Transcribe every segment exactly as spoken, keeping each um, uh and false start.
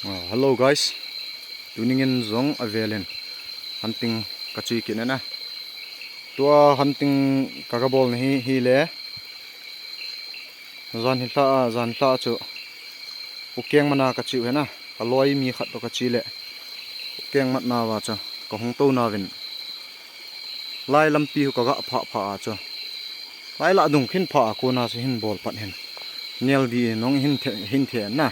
Ah, hello guys. Tuning in jong avelin hunting ka chui kit na. Tua hunting ka ga bol na hi, hi le. Jan hi hla, jan hla chu. Ukeng mana ka chiu hena. Ka loi mi khat to ka chi le. Ukeng mat na va chu. Ka hung to na vin. Lai lampi hu ka ga pha pha a chu. Lai la dung khin pha a kona chu hin bol pat hin. Nel di nong hin the, hin the na.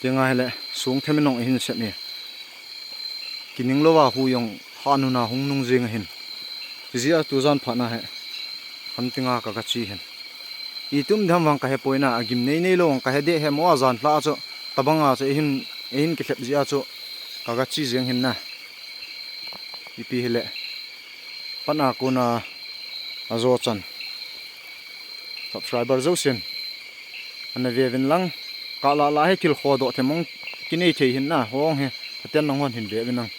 Ti ngai le sung themi nong hin sep ni. Kining lo va hu yong ha nu na hung nung jing hin. Ti zia tu jan pha na he. Hunting a ka ka chi hin. I tum dam vang ka he poina a gim nei nei lo ka he de he mo a jan hla chu. Tabang a chu hin, hin ki thlep zia chu. Ka ka chi jing hin na. Ipi hi le. Pan a kona a zo chan. Subscriber zo sin. Ana ve vin lang. Ka la la he thil kho do the mong ki nei thei hin na. Hong he. Ka ten nang hon hin ve vin lang.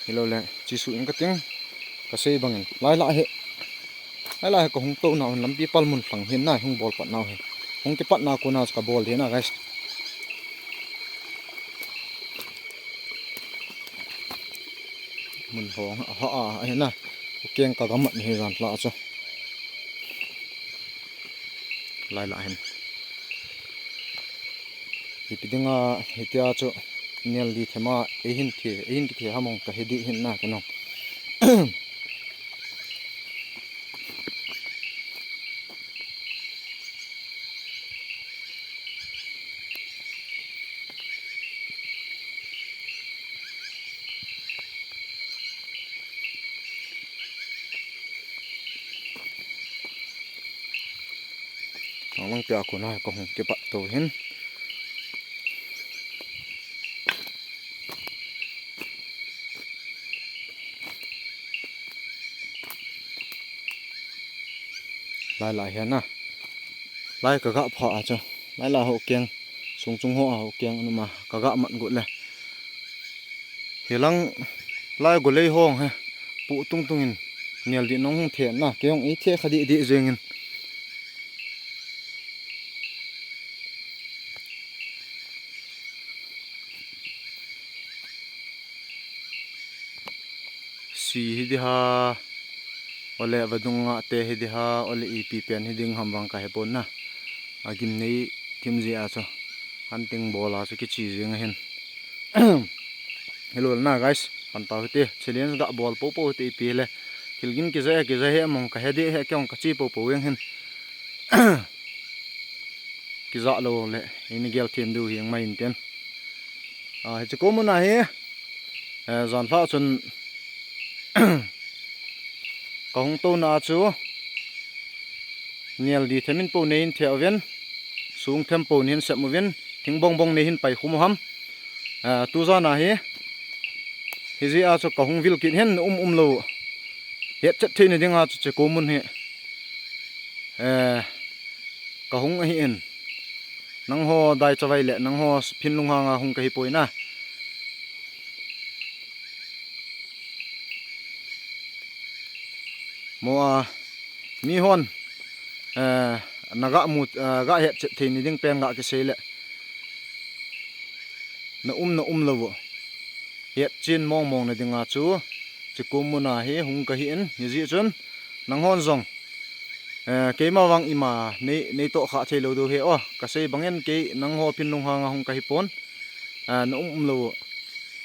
Hi lo le. Chi su in ka ting. Ka sei bangin. Lai la he. Lai la he ka hung to na un lampi pal mun thlang hin na hung bol pat na he. Hung ki pat na kona ka bol de na guys. Mun hong ha a, a, a, na. Ukeng ka ga mat ni hi jan hla chu. Lai la hin. Ipi dinga, hitia chu. Nel di thema, ei hin the, ei hin ki the ha mong ka he di hin na ka nong. Ang lang pia ko na ko hung kipat to hin. Lai lai hian a. Lai ka ga pha a chu. Lai lai ho keng. Sung chung ho a ho keng anuma ka ga mat got le. Hilang lai golei hong he. Pu tung tung in. Nial di nong hung the na. Kei hong i the kha di di jeng in. Si hi di ha, ole vadung nga te hi di ha, ole ipi pen hi ding ham vang ka he pon na. A gim nei thim ji a chu. Hunting bol a chu kichi jing a hin. Hello na guys, pan tau hi te, challenge ga bol po po hi te ipi le. Thil gin kiza, kiza he mong ka he di he kong ka chi po po jeng hin. Kiza lo le, ini gel thim du hi ang mai in ten. A, hi chu ko mun a hi, eh, zan hla chun ka hung to na chu, nial di themin po nei in thia uvin, sung them po nei in sep uvin, thing bong bong nei hin pai khum u ham. Eh, tu zan a hi, hi ji a chu ka hung vil kit hin um um lo. Het chet thei ni ding a chu che ko mun hi. Eh, ka hung ahi in. Nang ho dai chavai le, nang ho phin lunghang a hung ka hi poi na. Mo a, mi hon, eh, na ga mu, eh, ga het chet thei ni ding pen ga kisei le. Na um, na um lo vo. Het chin mong mong na ding a chu, chi kum mun a hi hung ka hi in, hi ji chun, nang hon zong. Eh, keima vang ima nei, nei to kha thei lo do he o, ka sei bangin kei nang ho phin lunghang a hung ka hi pon. Eh, na um um lo.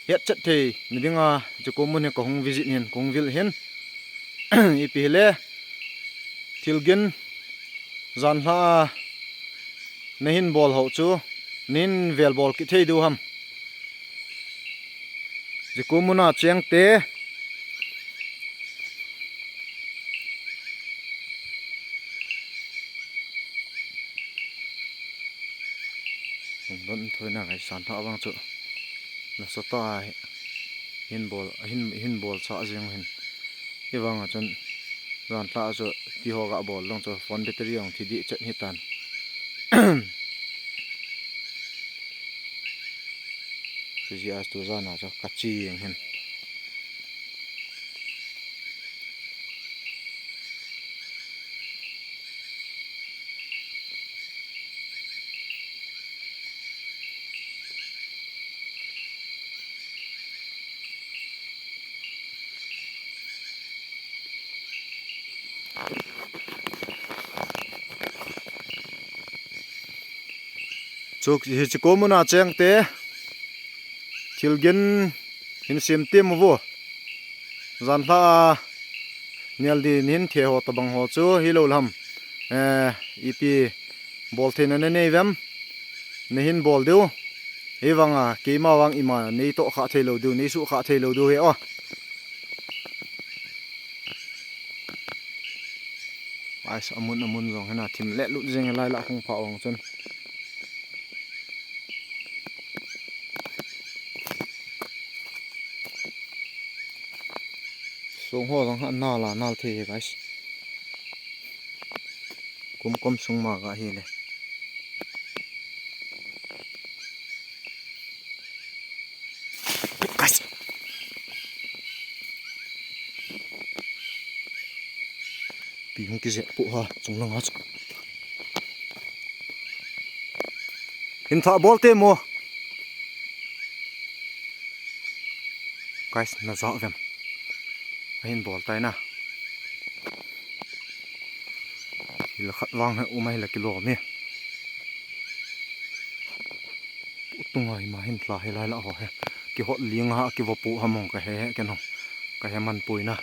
Het chet thei ni ding a, chi kum mun hi ka hung visit hin, ka hung vil hin. Ipi hi le, thil gin, zan hla a, na hin bol ho chu, na hin vel bol ki thei do ham. Chi kum mun a cheng te. Hung don thoi na ngai san tha vang chu. Na sa ta hin bol, hin, hin bol sa jing hin. Hi vang a chun zan hla chu ti ho ga bol long chu phone battery ong thi di chet hi tan. Chu ji a tu zan a chu ka chi jing hin. Chu hiche kom una cheng te, thilgin hin sem tem uvo. Janlha a nel di nahin the ho tabang ho chu hilou lam. Eh, ipi bol theina nanei uvem? Nahin bol diu. Hivanga keima vang ima nei toh kha thei lou diu, nei suh kha thei lou diu hi o. Ais, amun amun jong hina thim le lut jing lai la hung pha ong chun. Sung ho jong ha nal a nal thei hi, guys. Kum kom sung ma ga hi le. Guys. Pi hung kije pu ha, chung lang ha. Hin tha bol te mo. Guys, na ja vem. Ahin bol tai na. Hila khat vang he, umai la kilo mi. Pu tunga ima hin tla he lai la ho he. Kihot ling ha, kivo pu ha mong ka he he, ke no. Ka he man pui na.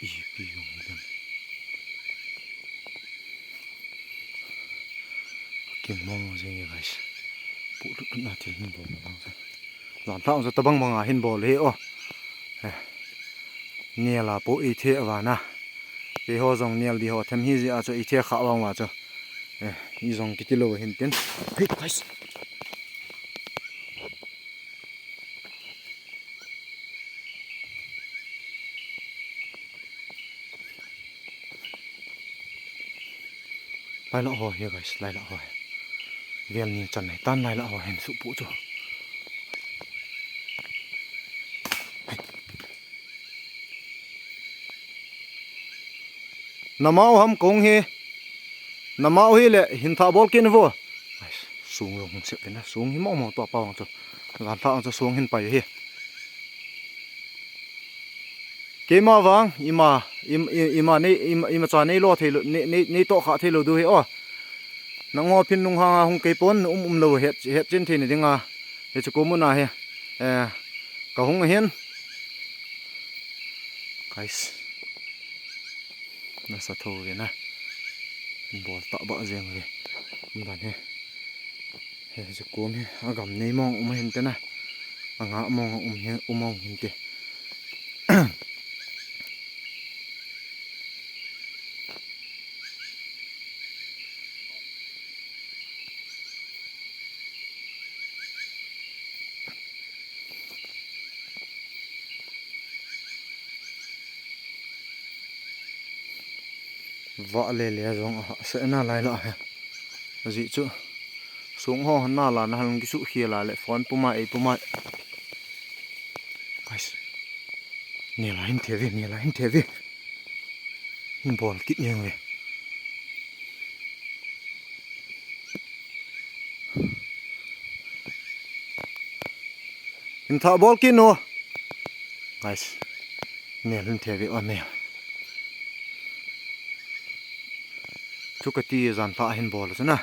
Ipi jong hi dem. King mong jing e, guys. Pu lut lut na thil hin bol na bang sa. Jan thang sa tabang bang a hin bol hi o. Eh. Nel a pu i the va na. Keiho jong nel di ho them hi ji a chu i the kha vang va chu. Eh, i jong kiti lou hin tin. Hey, guys. Lai la ho hi, guys, lai la ho hi. Vel ni chan nei tan lai la ho hin su pu chu. Namau ham kong hi. Namau hi le hin tha bol kin vo. Ai, sung jong hung sep na, sung hi mong mong to pa vang chu. Jan tha ang chu sung hin pai hi. Keima vang, ima, im, i- ima nei, ima, ima cha nei lo thei lo, nei, nei, nei to kha thei lo du hi o. Nang ho phin nung hang a hung kei pon, um, um lo het, het chin thei ni ding a. Hiche kom una hi. Eh, ka hung hin. Guys. Nasa tho ve na. Bol ta ba jeng ve. Um dan hi. He, hiche kom hi. Agam nei mong um hin te na. Anga mong um hin, um mong hin te. Vah le le jong a hahsatna lai la he. Ajeh chu. Sung ho na la na hal kisu khia la le phone puma ei puma. Guys. Nel a hin the ve, nel a hin the ve. Hin bol kit jeng ve. Hin tha bol kit nu. Guys. Nel hin the ve o nel. Chu kati jan tha hin bol chu na.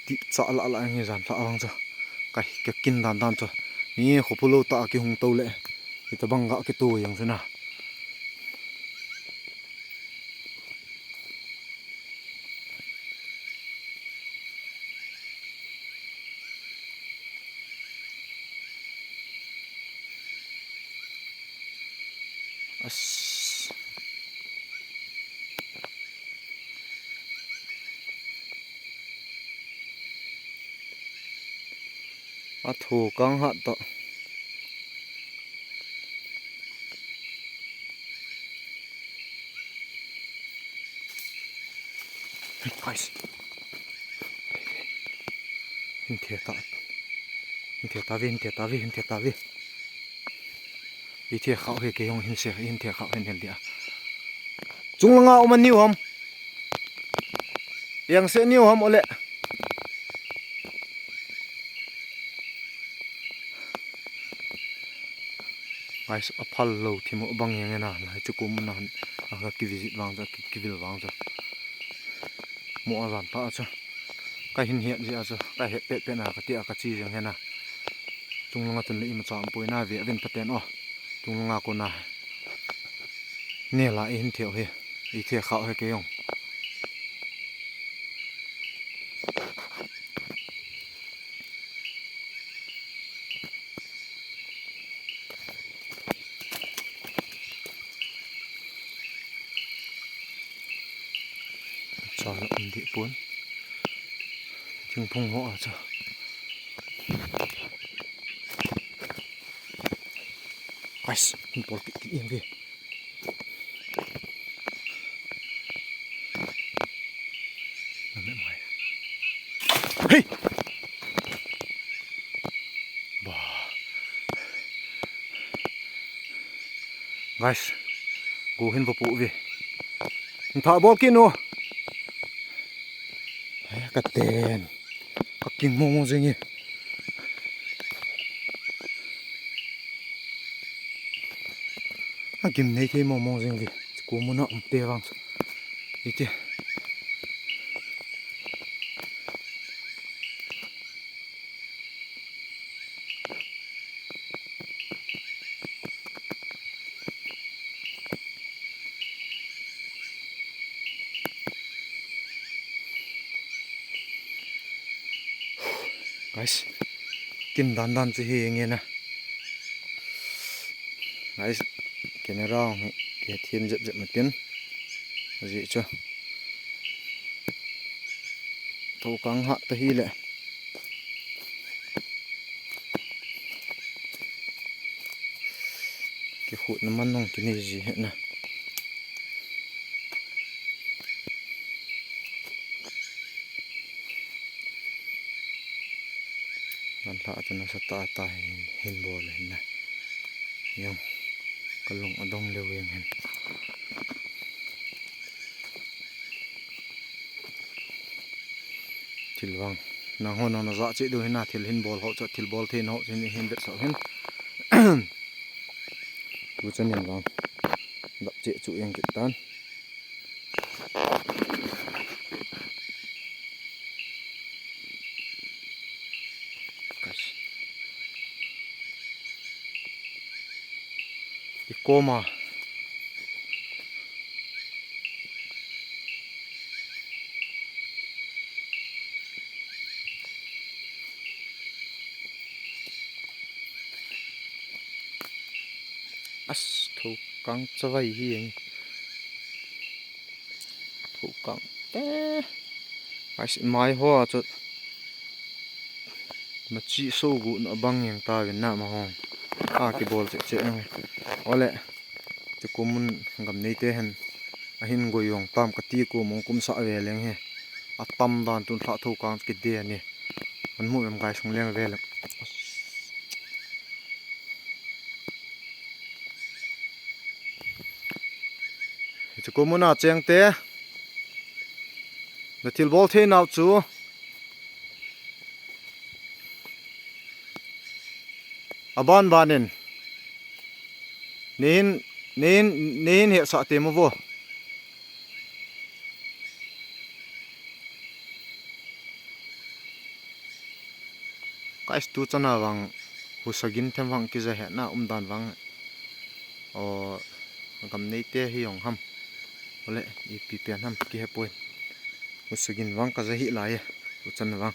Ti cha la la nge jan tha vang chu. Kai, ka kin dan dan chu. Mi khopu lo ta ki hung to le. Kita bang ga ki to yang chu na. As. A thu kang hat to. Guys. Hin the ta. Hin the ta ve, hin the ta ve, hin the ta ve. Ithei khau he kei hong hin se, hin thei khau hin hel dia. Chunglanga um a niu ham. Yang se niu ham ole. Guys, a phal lo thimo bang yang na, na chu kum na, a ka ki visit vang cha, ki, ki vil vang cha. Mo a zan ta cha. Ka hin hiat ji a cha, ka het pet pet na, ka ti a ka chi jeng he na. Chunglanga chun le ima cha am poi na ve, a vin paten o. Chunglanga ko na. Ne la i hin thei he, i thei khau he kei hong. Cha la um di pon. Thingphung ho a cha. Guys, hin pol kit kit ing ve. Hey! Ba. Guys, go hin va pu ve. Hin tha bol kit nu. Ka ten. Ka king mong mong jing e. A gim nei thei mong mong jing e. Ko muna um te vang. Ite. Guys, kin dan dan chu hi nge na. Guys, camera hi ke thim jep jep matin. Ji chu. Tho kang ha ta hi le. Kikhut na man nung kini ji he na. Kan hla chu nasa ta ta hin, hin bol hin na. Jong ka lung adong leu jeng hin. Thil vang. Nang ho nang na ja che du hin na thil hin bol ho chu thil bol thei na ho chu hin, hin vet sa hin. Tu chan in vang. Dap che chu jeng kit tan. I koma. As, tho kang chavai hi eng. Tho kang te. Guys, mai ho a chu. Machi so gu na bang yang ta vin na ma hong. A kibol che che eng. Ole. Chu kumun gam nei te hen. A hin goi yong tam ka ti ku mong kum sa ve leng he. A tam dan tun thla tho kang ki de ni. An mu em guys, hung leng ve leng. Hichu ko muna cheng te. Na thil bol thei nau chu. Aban banin. Nehin, nehin, nehin he sa te mo vo. Guys, tu chana vang husagin them vang kija he na um dan vang. O, gam nei te hi jong ham. Ole, ipi pen ham kihe poi. Husagin vang kaja hi lai e. Tu chana vang.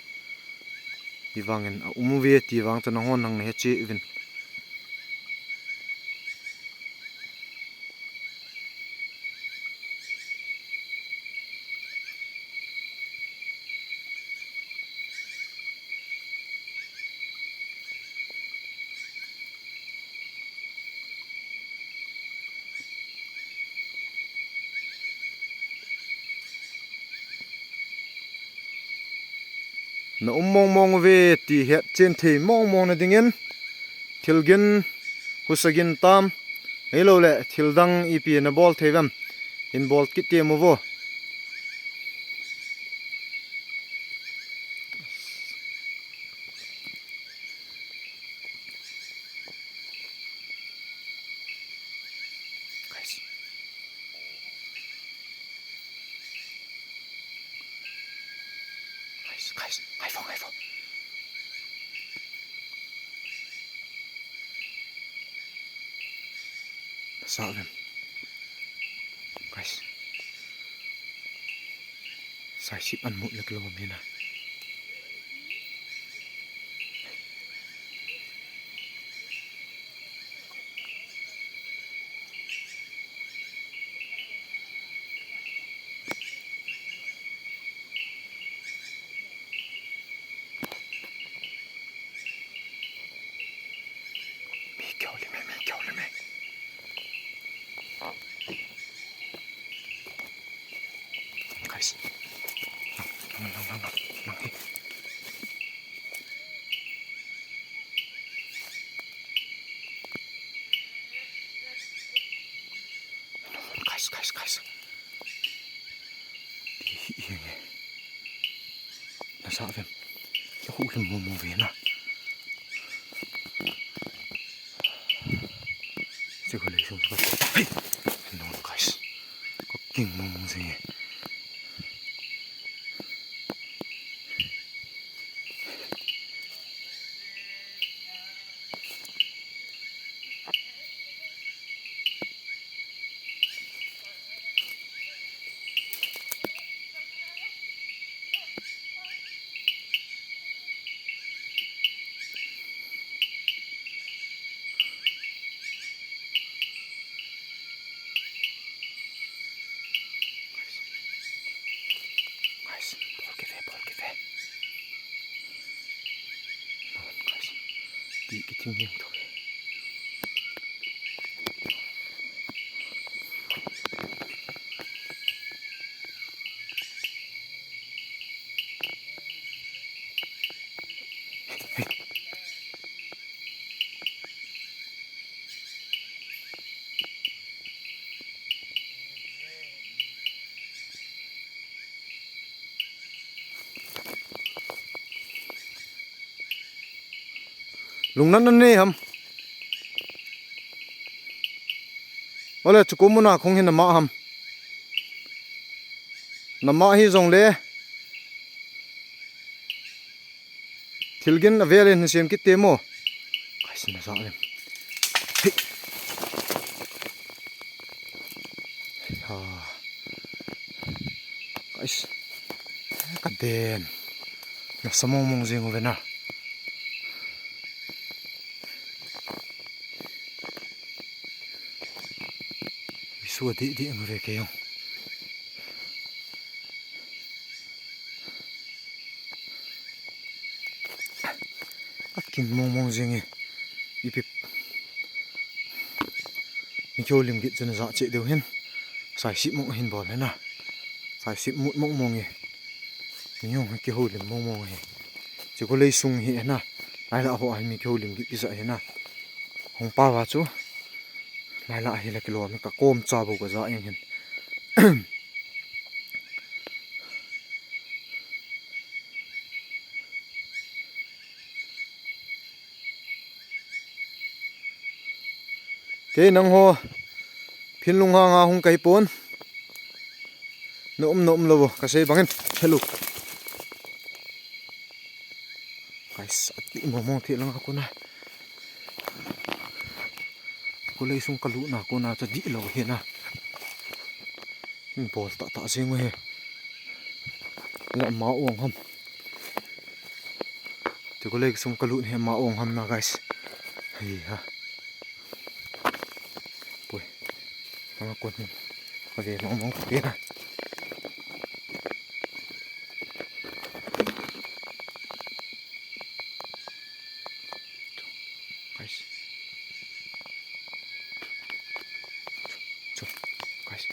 Hi vangin a um ve ti vang chana hon nang na he che vin. Na um mong mong ve ti het chen thei mong mong na dingin thilgin husagin tam Ahilou le, thil dang ipi na bol thei vem. In bol kit temo vo. Guys. Guys, guys, hai vo, hai vo. Sa vem. Guys. Saisip an mut lek lo mina. Mi kihoulim e, mi kihoulim e. Guys. Lang, lang, lang, lang, lang, lang, hey. Guys, guys, guys. Hi, hi, hi. Nasa vem. Kihoulim mong mong ve na. Che ko lei sung ka. Hey! No, guys. Ka king mong mong se. Guys, bol kit ve, bol kit ve. Guys, ti kithing hiang tho. Lungna na nei ham. Ole, chuku muna khong hin ama ham. Nama hi jong le. Thil gin a velin hin sem kit temo. Guys, na sa em. Hey. Ha. Guys. Ka den. Na sa mong mong jing u ve na. Isua di di ang ve ke yong. Aking mong mong jing e. Ipi. Mi kihoulim git chun ja che deu hin. Saisip mong hin bol hena. Saisip mut mong mong e. Mi hung kihoulim mong mong e. Che ko lei sung hi hena. Lai la ho a mi kihoulim git kisa hena. Hung pa va chu. Lai la hi la kilo mi ka kom cha bu ka ja eng hin. Kei nangho phinlung hanga hung kahi pon. Na um na um lo vo, ka sei bangin. Hello. Guys, ati mong mong thei lang a kona. Ko lei sung ka luna kona cha di lo hena. Bol ta ta jing u he. La ma ong ham. Te ko lei sung ka lut he ma ong ham na, guys. Hei ha. Pui. Anga kon hin. Ka ve mong mong ka pe na. Guys. Chu, guys.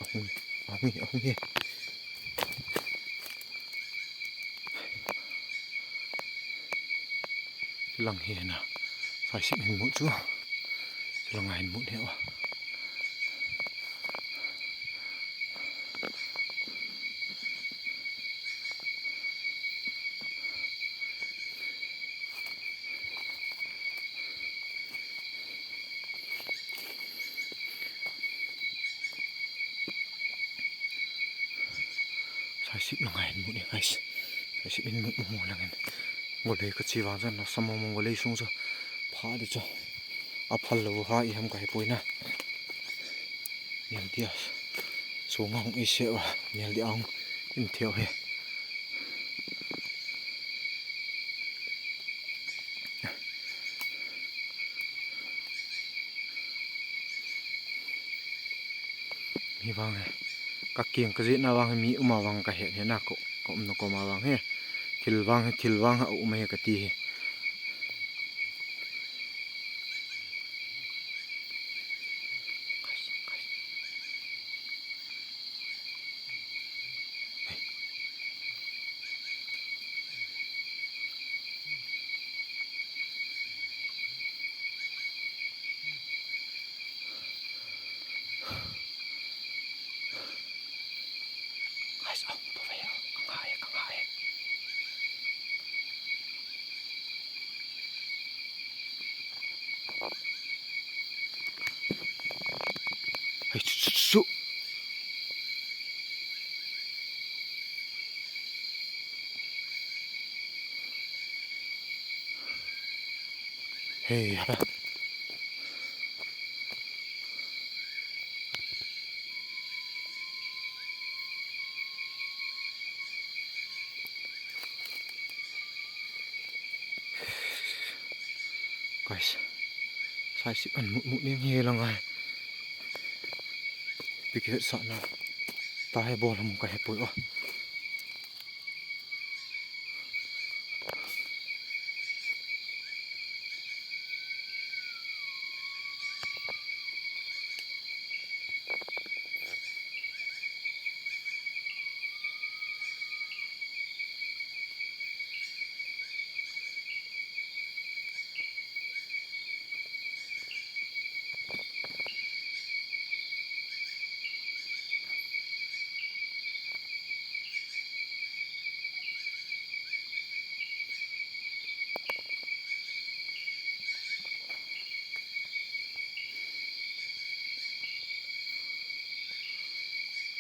Ahung e, ahung e, ahung e. Chulang hi na. Saisip hin mu chu. Chulang hin mu ne o. Saisip lang a hin mu ni, guys. Saisip hin mu, mu, mu lang in. Golei ka chi vang chan na, sa mong mong golei sung chu. Pha di chu. A phal lou ha i ham ka he poi na. Niam dia. Sunga hung i se wa. Nial dia hung in theo he. Mi vang he. Ka kiang ka jeh na vang he, mi um a vang ka he, he na ko, ka um na ko ma vang he. Thil vang he, thil vang he, um he ka ti he. Guys, oh, tu ve, oh, ka nga e, ka nga e. Hey, su, su, su. Hey, hara. Guys, saisip an mut mut ning he lang ai. Pikit sa na. Ta he bol ham ka he poi o.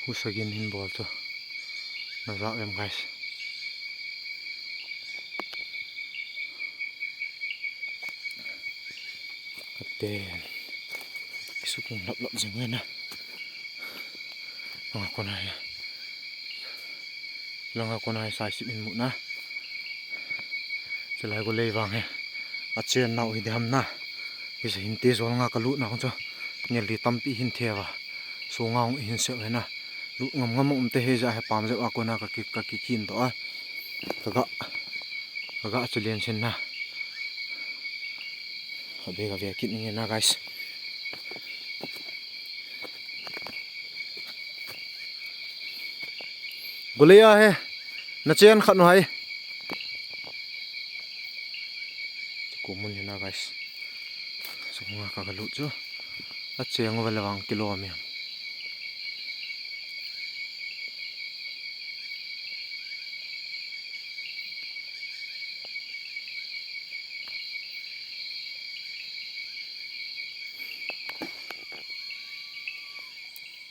Husa gin hin bol chu. Na vak em, guys. Katen. Isukung lap lap jing ve na. Langa kona hi. Langa kona hi saisip in mu na. Chulai golei vang he. A chen nau hi de ham na. Hi sa hin te jol nga ka lut na chu. Ngel li tampi hin the va. Sunga hung hin se ve na. Lut ngam ngam um te he ja he pam je a kona ka ki, ka ki kin to a. Ka ga. Ka ga chu lian sin na. Ka be ka ve kit ning na, guys. Golei a he. Na chen khat nu hai. Chu ko mun hi na, guys. Chu nga ka ga lut chu. A cheng uva le vang kilo mi.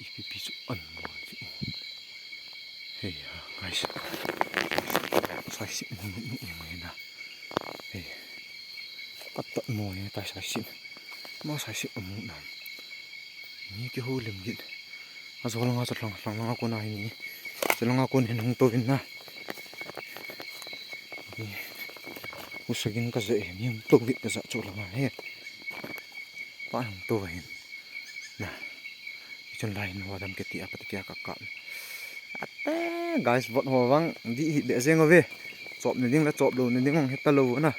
Ipi pi chu an mo chu. Hey, guys. Saisip mu mu mu mu na. Hey. Atat mo he tai saisip. Ma saisip mu na. Ni kiholim gin. Ajol nga chat lang lang nga kona hi ni. Chat lang nga kon hin hung to vin na. Ni. Husa gin ka je ni hung to vin ka ja chu lang he. Pa hung to hin. Na. Ichun lai hin ho dam ke ti a pat ke a ka ka. Ate, guys, vot ho vang di hi de jeng ove. Chop ni ding la chop lo ni ding hong heta lo na.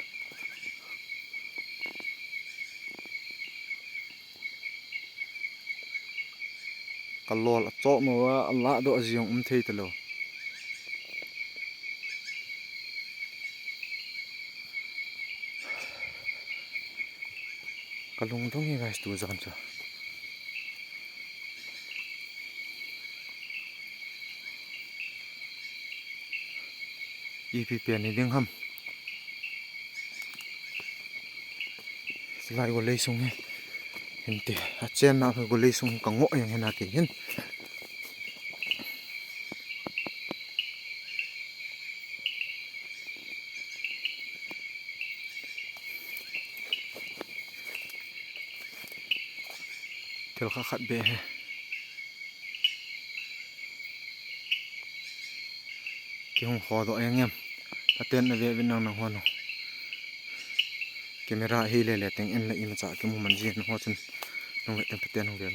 Ka lol a chop mo a la do a jong um thei ta lo. Ka lungdong e, guys, tu jan chu. Ipi pen ni ding ham. Lai golei sung hi. Hin ti. A chen na golei sung ka ngo yang hin a ke hin. Kha khat be he. Kihung kho doh jeng em. Pathen na ve ve nang nang hon. Camera hi le le teng en la imacha kimu man ji nang ho chun. Nang ve teng Pathen hung ve.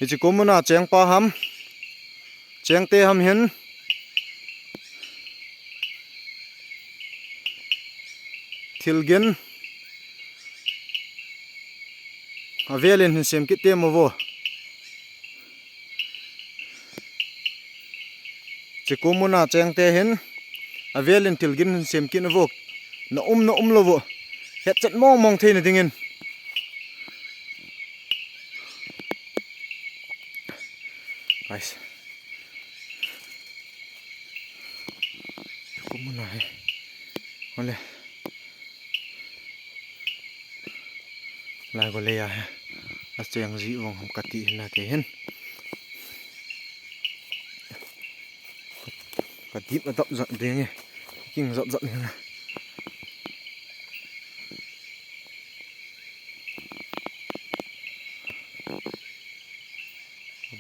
Hiche ko muna cheng pa ham, cheng te ham hin, thilgin avelin hin sem kit te mo vo. Hiche ko muna cheng te hin, avelin thilgin hin sem kit na vo. Na um, na um lou vo. Hetchet mong mong theina dingin. Guys. Ko muna hi. Ole. Lai ko le ya he. Acheng ji vong ham kati hin na te hin. Kadip adap jat ding e. King jat jat hin na.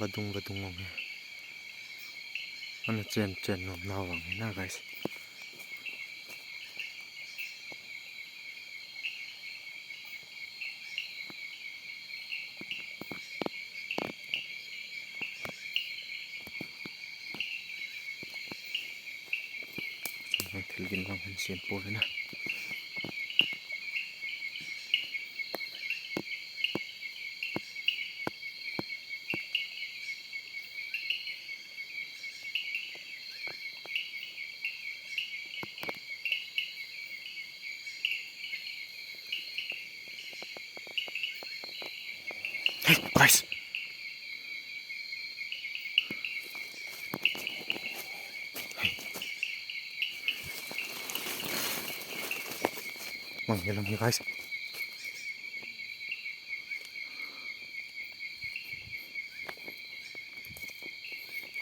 Vadung vadung ngong he. Ana chen chen nom na vang hi na, guys. Thilgin vang hin sem po ve na. Hey, guys. Hey. Mang hilang hi, guys.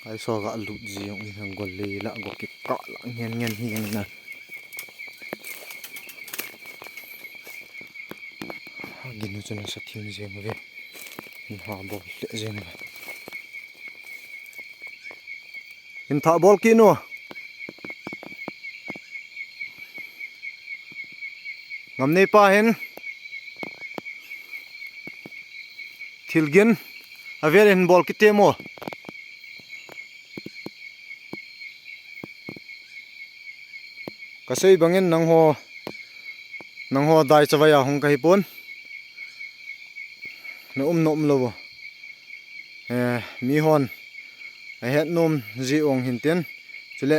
Ai so ga lut ji jong um hen, gol le la go kikah la ngen ngen hi jeng na. Ginu chun asa thim jeng ve. Hin ha bol le jeng ve. Hin tha bol kit nu. Ngam nei pa hin thilgin avel in bol kit te mo. Kasei bangin nangho, nangho dai chavai a hung kahi pon. Na um na um lou vo. Eh, mi hon ahet nom ji ong hin tin. Chule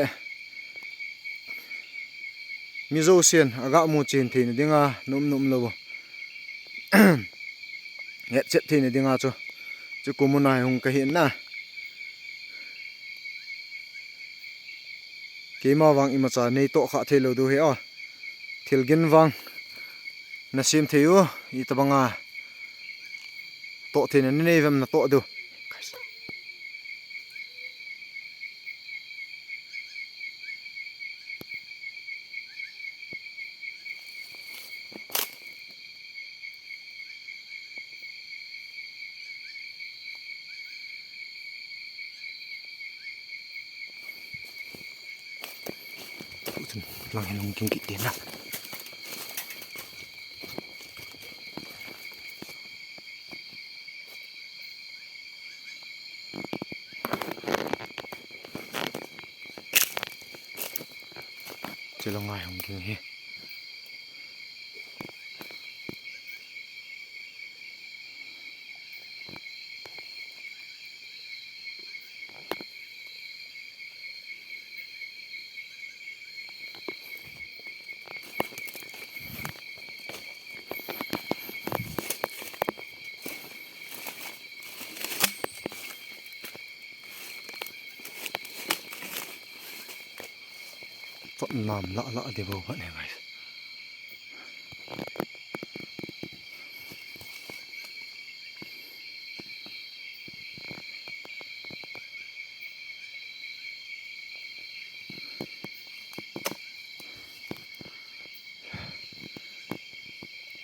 mi jousen aga mu chen theina dinga na um na um lou vo. Hetchet theina dinga chu. Chu ko muna hi hung kahi na. Keima vang imacha nei toh kha thei lou diu hi a. Thilgin vang na sem thei u, itobanga toh theina nei vem na toh diu. Lang hin hung ging kit ding na. Chilanga hung ging hi. Chot nam lah lah ding bou phat ne, guys.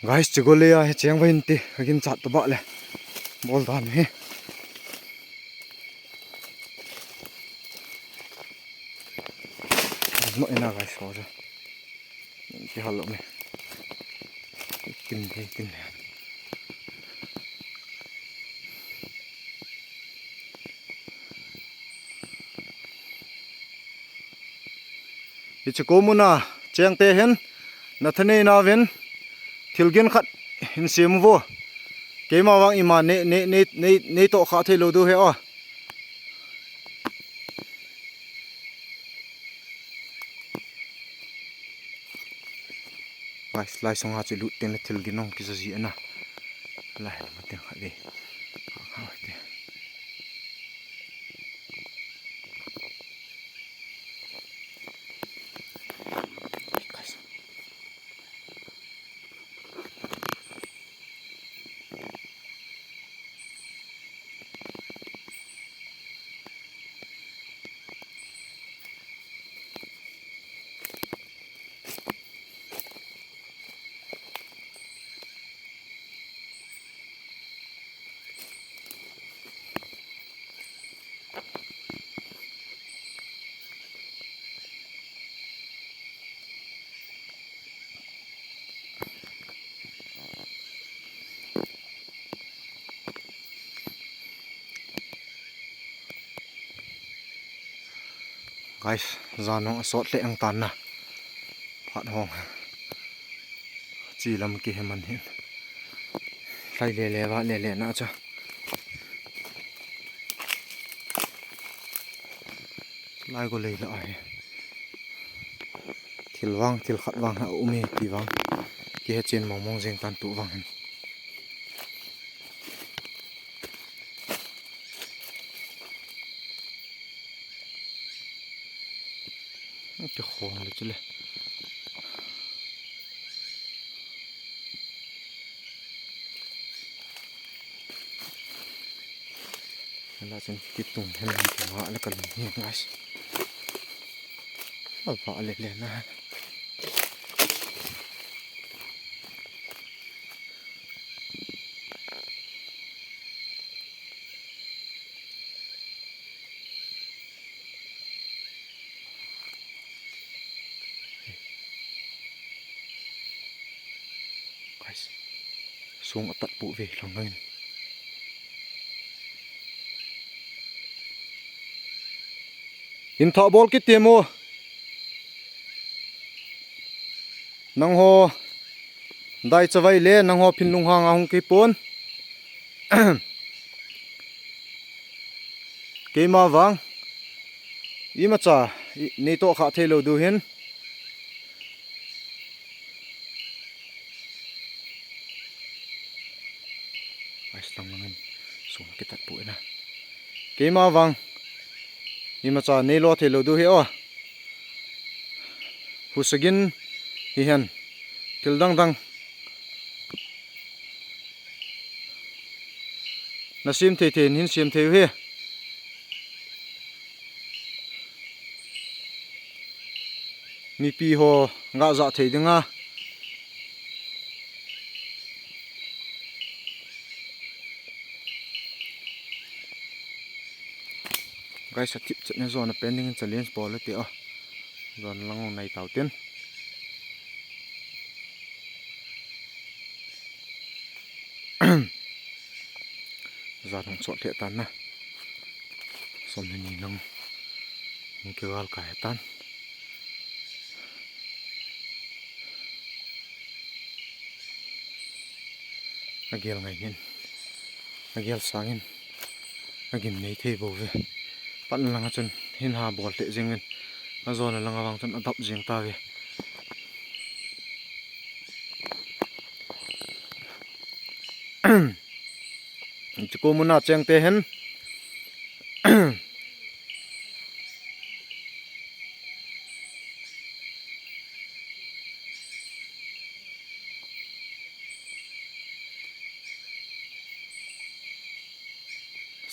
Guys, chegole a hi cheng vahin ti, ka ginchat tabah le. Bol dan hi. No ina guys, so jo. Ki hal lo me. Kin de, kin de. Hiche ko muna chengte hin nathanei nauvin thilgin khat hin sem uvo. Keima vang ima nei, nei, nei, nei, nei toh kha thei lou diu ahi o. Lai, lai sunga chu lut teng le thilgin hung kija ji ana. Lai, ma teng khat ve. Kha, kha, te. Guys, jan hung asot lheh ang tan na. Phat hung. Chi lam kihe man hin. Lai le le va le le na cha. Lai ko lei la ahi. Thil vang, thil khat vang ha um e ti vang. Kihe chen mong mong jeng tan tu vang hin. Kikhon le chule. Ala chen kitung hen, kitung a le kalung hi, guys. Ava le le na. Guys, sung atat pu ve lang langin. Hin thah bol kit temo. Nangho dai chavai le nangho phin lunghang a hung kipon. Keima vang imacha i, nei toh kha thei lou diu hin. Ai, sang langin sung kitat pu ina. Keima vang imacha nei lo thei lou diu hi o. Husagin hihen thil dang dang na sem thei thei hin sem thei u hi. Mipi ho ngah jah thei dinga. Guys, atip chet na jona pending challenge bol le ti o. Jona lang nai tau tin. Jan hung chot lheh tan na. Som le ni lang hung kigal kai tan. Agel ngai hin. Agel sangin. Agim nei thei bou ve. Pan langa chun hin ha bol lheh jengin. Ajona langa vang chun adap jeng ta ve. Chuko muna cheng te hen.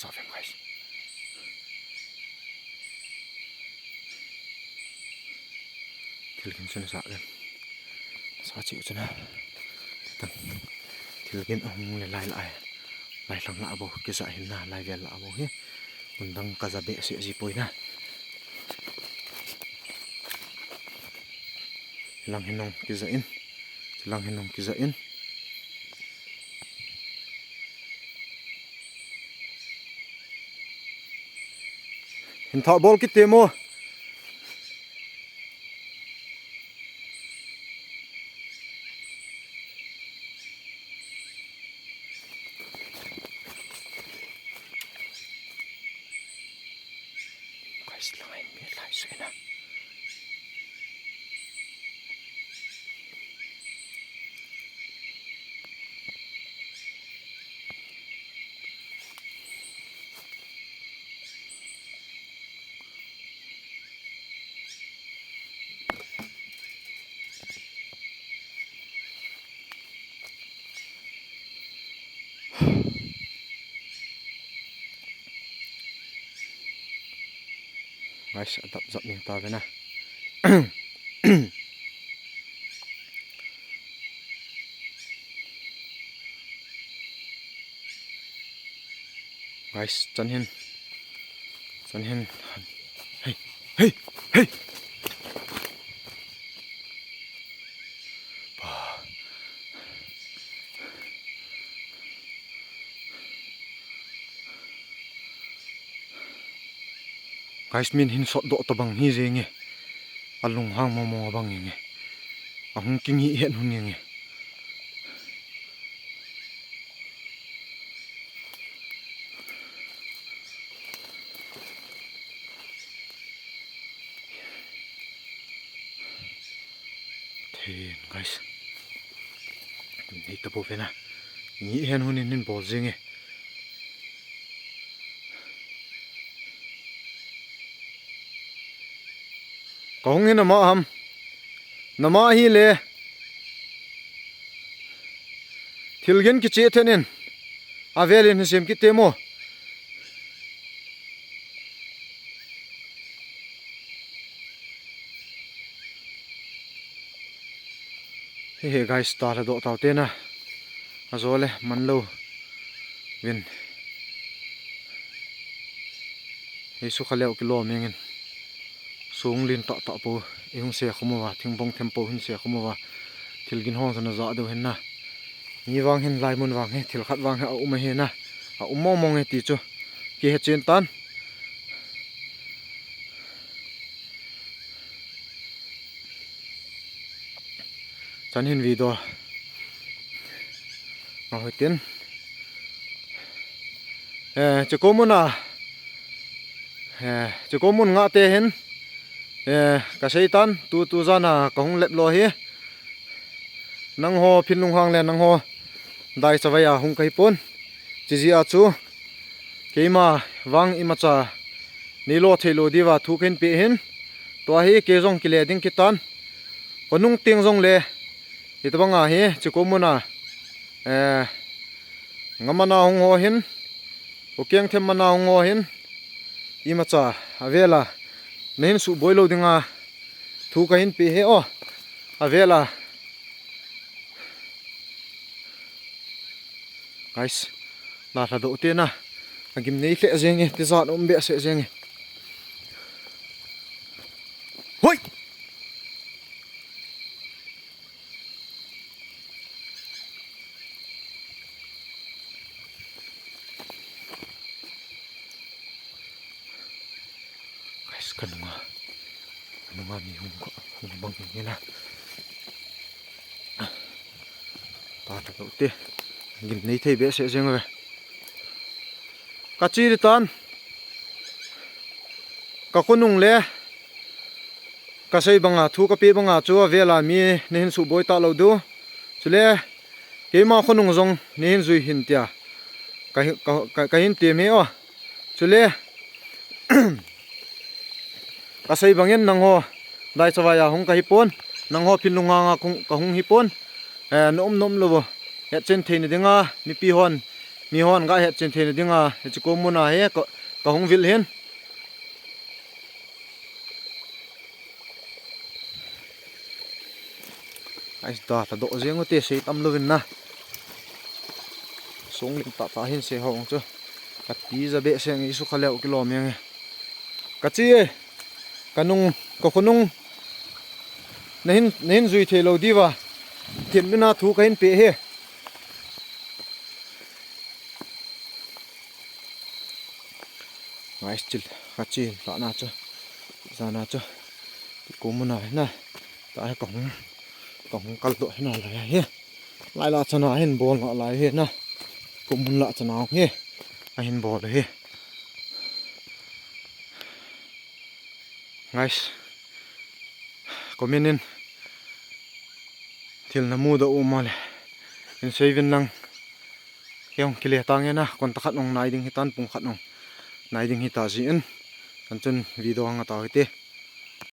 Sa vem, guys. Thil kin chun sa vem. Sa chiu chun a. Thilgin ahung le lai lai. Lai lang lah bou, kija hin na, lai vel lah bou hi. Undang kaja behseh ji poi na. Lang hin nung kija in. Lang hin nung kija in. Hin thah bol kit te mo. Guys, lang in mi lai sui na. Guys, adap jap ning ta vena. Guys, chan hin. Chan hin. Hey, hey, hey. Pa. Guys, min hin sot doh tabang hi jenge. Alunghang momo abang jenge. Ahung kingi het hun jenge. Then, guys. Nei ta bou vena. Ni hen hun in hin bol jing e. Ka hung hin ama ham. Nama hi le. Thil gen kiche then in. Avel in sem kit te mo. He, he, guys, ta la doh tau te na. Ajo le, man lo. Vin. Hei su kha leo kilo mengin. Sung lin ta ta po. I hung se khum uva, thingbong them po hin se khum uva. Thil gin hong sana ja deu hin na. Ni vang hin lai mun vang he, thil khat vang he a um a he na. A um mong mong he ti chu. Ki he chen tan. Chan hin video. Nga hoi tin. Eh, cheko mun a. Eh, cheko mun nga te hin. Eh, ka sei tan, tu, tu jan a ka hung lep lo hi. Nangho phin lunghang le nangho dai chavai a hung ka hi pon. Chi ji a chu. Keima vang imacha. Nei lo thei lo diva thu khen pe hin. Tua hi ke jong kile ding kitan. Ko nung ting jong le. Hitabang a hi, cheko mun a. Eh, nga man a hung ho hin. Ko keng them man a hung ho hin. Imacha, avel a. Na hin su boi lo ding a. Thu ka hin pe he o. Avel a. Guys, la la do te na. A gim nei le jeng e, ti jan um be se jeng e. Hoi! Guys, ka nunga, ka nunga mi hung ko, hung bang ni na. Ta ta ko te. Gim nei thei be se jeng ve. Ka chi di tan. Ka khonung le. Ka sei banga, thu ka pe banga chu avel a mi na hin su boi ta lo du. Chule, keima khonung jong na hin jui hin tia. Ka hi, ka, ka, ka hin ti mi o. Chule, ka sei bangin nangho, dai chavai a hung ka hi pon, nangho phin lunghang a kung, ka hung hi pon, eh, na um na um lo vo. Het chen thei na dinga, mipi hon, mi hon ga het chen thei na dinga, he cheko mun a he, ka, ka hung vil hin. Ai, Tata doh jeng ute, sei tam louvin na. Song lim tata hin sei ho chu. Kati ja behseh nge, isu kha leu kilom jeng e. Kachi e. Kanung, kakhonung. Nahin, nahin jui thei lou diuva. Themna thu kahin pe e. Ngai chil, kachi lhahna chu. Jana chu. Ko muna hina. Tahi kahung, kahung kaldoh hina lai hi. Lai la chana hin bol nalai hi na. Ko mun la chana hi. Ahin bol hi. Guys, comment in thil namu doh um le, hin sei uvin lang. Kei hung kile tange na, kon ta khat hung nai ding hitan, pung khat hung nai ding hita jin. Kan chun video hung ata hite.